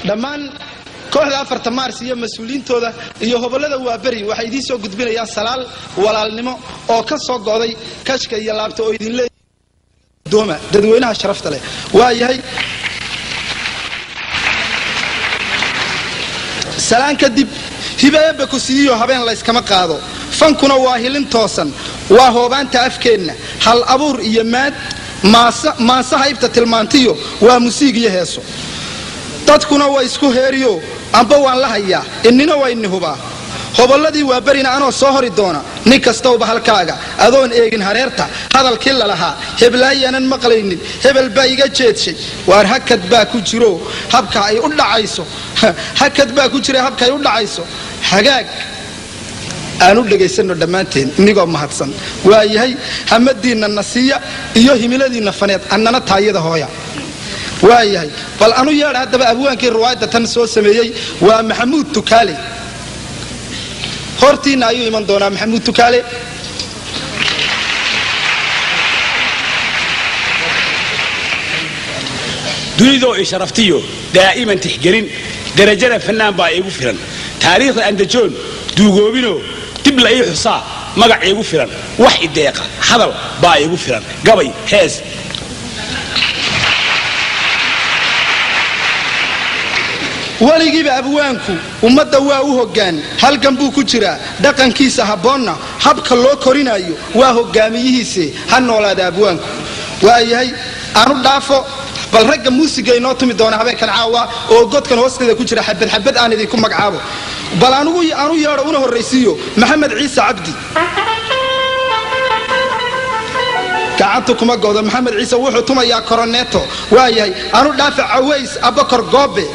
Dhammaan kooxda 4 Maars iyo mas-uuliyiintooda iyo hobollada Waaberi waxay idiin soo gudbinayaan salaal walaalnimo oo ka soo go'day kashka iyo laabta oo idin leedooma dadweynaha sharafta leh. Waa yahay, salaan kadib, hibeebba ku siiyo habeen layskama qaado. Fankuna waa hilin toosan, waa hoobaanta afkeenna, hal abuur iyo maad maansa haybta tilmaantiyo, waa musiig iyo heeso. Dadkuna waa isku heeriyo, amba waan la hayaa innina waa inni hubaa. Hobolladii waa berina anoo soo hori doona, nin kastowba halkaaga adoon eegin hareerta hadalkii lalahaa, heblaayaanan maqlaynin, hebel baa iga jeedshay. Waar hakad baa ku jiro habka ay u dhacayso, hakad baa ku jira habka ay u dhacayso. Hagaag aan u dhegaysanno dhammaanteen inigoo mahadsan. Waa yahay, hamadiinna nasiiya iyo himiladiinna faneed, annana taayada hooya. Waa yahay, bal anu yeedha haddaba abwaankii riwaayadda tan soo sameeyey, waa Maxamuud Tukaale. Hortiinna ayuu iman doonaa Maxamuud Tukaale. Dunidoo i sharaftiyo daa'iman tixgelin, darajada fannaan baa iigu filan. Taariikhda andajoon duugoobinoo dib la ii xusaa, magac iigu filan. Wax ideeqa hadal baa iigu filan, gabay, hees. Weligiiba abwaanku ummadda waa u hoggaan, halgan buu ku jiraa. Dhaqankiisa habboonna habka loo korinayo waa hogaamiyihiise. Ha noolaada abwaanku. Waayahay, aanu dhaafo bal ragga muusiga inoo tumi doona habeenkan caawa oo godkan hoosteeda ku jira. Xabad xabad aan idinku magacaabo. Bal anugu aanu yeedho una horraysiiyo Maxamed Ciise Cabdi. Gacanta kuma godo Maxamed Ciise, wuxuu tumayaa koroneeto. Waayahay, aanu dhaafa Caways Abakor Goobe.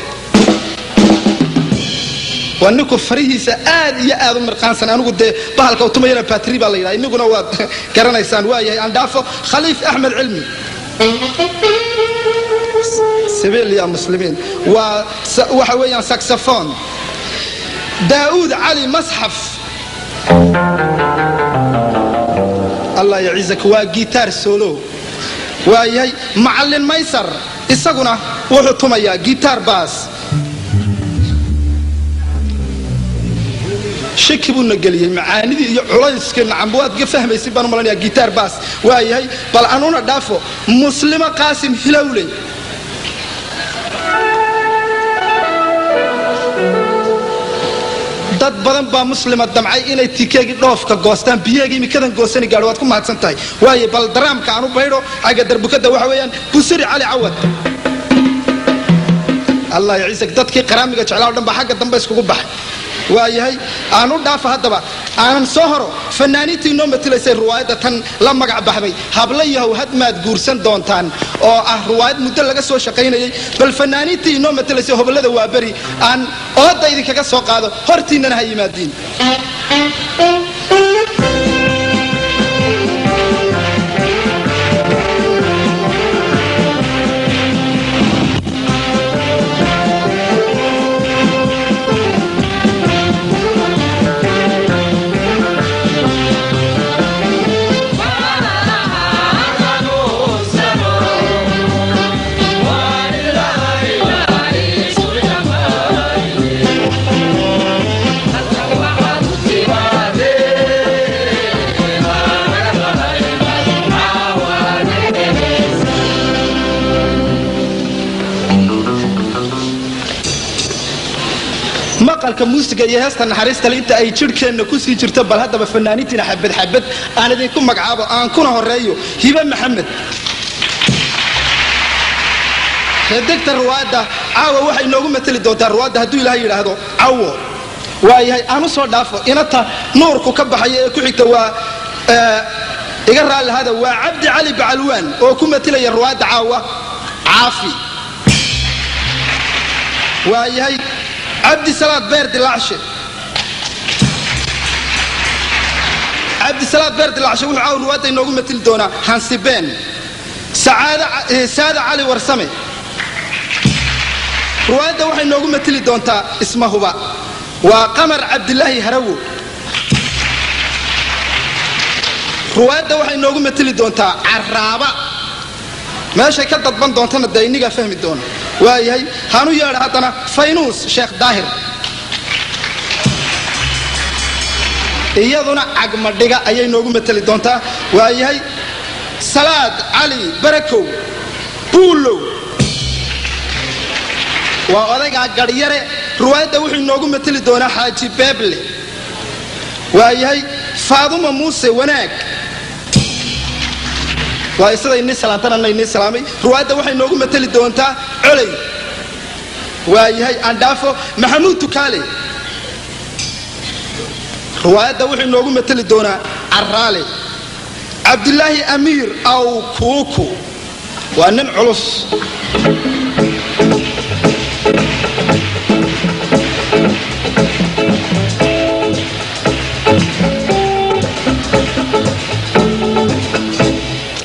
Waa ninku farihiisa aad iyo aad u mirqaansan. Anigu dee bahalka u tumayana batri baa la yidhaha, iniguna waad garanaysaan. Waayahay, aan dhaafo Khaliif Axmed Cilmi Sabiil ya muslimiin, waa waxa weeyaan saxophone. Daa'uud Cali Masxaf, Allah yacizak, waa gitaar solo. Waayahay, Macallin Maysar isaguna wuxuu tumayaa gitaar baas. Shaki buuna geliyey macaanidii iyo culayskii. Nacam, waad ka fahmaysid baan u malanaya gitaar baas. Waayahay, bal anuna dhaafo Muslimo Qaasim Hilowle. Dad badan baa Muslima damcay inay tikeegii dhoofka goostaan, biyeegii imikadan goosani gaadho. Waad ku mahadsan tahay. Waaye, bal daraamka aan u baydho xagga darbukada, waxa weeyaan Busiri Cali Cawad. Allah yaciisak, dadkii qaraamiga jeclaa o dhan baa xagga dambe iskugu baxay. Waayahay, aan u dhaafa haddaba, aanan soo horo fanaaniintii inoo matilaysay riwaayadda tan la magac baxday Habla Yahow Hadmaad Guursan Doontaan, oo ah riwaayad muddo laga soo shaqaynayay. Bal fanaaniintii inoo matilaysay hobollada Waaberi aan ooda idinkaga soo qaado, hortiinnana ha yimaadiin. Maqalka muusiga iyo heesta naxariista le inta ay jidhkeenna ku sii jirto, bal haddaba fanaaniintiina xabad xabad aan idinku magacaabo, aan kuna horeeyo Hibe Maxamed, xidigta riwaayadda caawa. Waxay inoogu mateli doontaa riwaayadda hadduu Ilaahay yidhaahdo cawo. Waayahay, aan u soo dhaafo inata nuurku ka baxaya ee ku xigta, waa iga raalli hada, waa Cabdi Cali Bacalwaan oo ku matelaya riwaayadda caawa Caafi. Waayahay, Cabdisalaad Beer Dilaacshe. Cabdisalaad Beer Dilaacshe wuxuu caawa riwaayadda inoogu mateli doonaa Hansibeen. Sacaada Saada Cali Warsame riwaayadda waxay noogu mateli doontaa Ismahuba. Waa Qamar Cabdilaahi Harawo. Riwaayadda waxay noogu mateli doontaa Caraaba. Meeshay ka dadban doontana dee innigaa fahmi doona. Waayahay, hanu yeedha haddana Faynuus Sheekh Daahir, iyaduna cagmadhiga ayay noogu mateli doontaa. Waayahay, Salaad Cali Barakow Buulow waa odaygaa garyare, ruwaayadda wuxuu inoogu mateli doonaa Xaaji Beeble. Waayahay, Faaduma Muuse Wanaag waa isada inii salaantanana inii salaamay, ruwaayadda waxay noogu mateli doontaa Coley. Waayahay, andhaafo Maxamuud Tukaale, ruwaayadda wuxuu inoogu mateli doonaa Caraale. Cabdilaahi Amiir Aw Kuuku waa nin culus.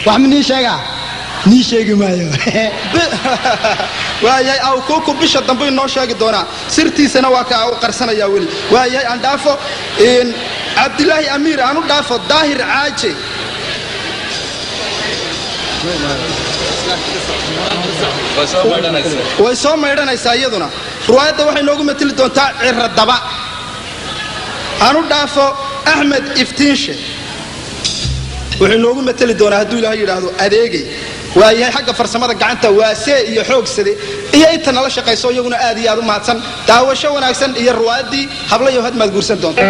Wax ma nii sheegaa? Nii sheegi maayo. Waayahay, Awkuuku bisha dambe inoo sheegi doonaa, sirtiisana waa ka u qarsanayaa weli. Waayahay, aan dhaafo Cabdilaahi Amiir, aan u dhaafo Daahir Caaje. Way soo maydhanaysaa iyaduna, ruwaayadda waxay noogu mateli doontaa Ciradaba. Aan u dhaafo Axmed Iftiinshe, wuxuu inoogu mateli doonaa hadduu Ilaahay yidhaahdo Adeegay. Waayahay, xagga farsamada gacanta waasee iyo xoogsade iyo inta nala shaqayso iyaguna aad iyo aad u mahadsan. Daawasho wanaagsan iyo ruwaayaddii Hablayow Hadmaad Guursan Doonta.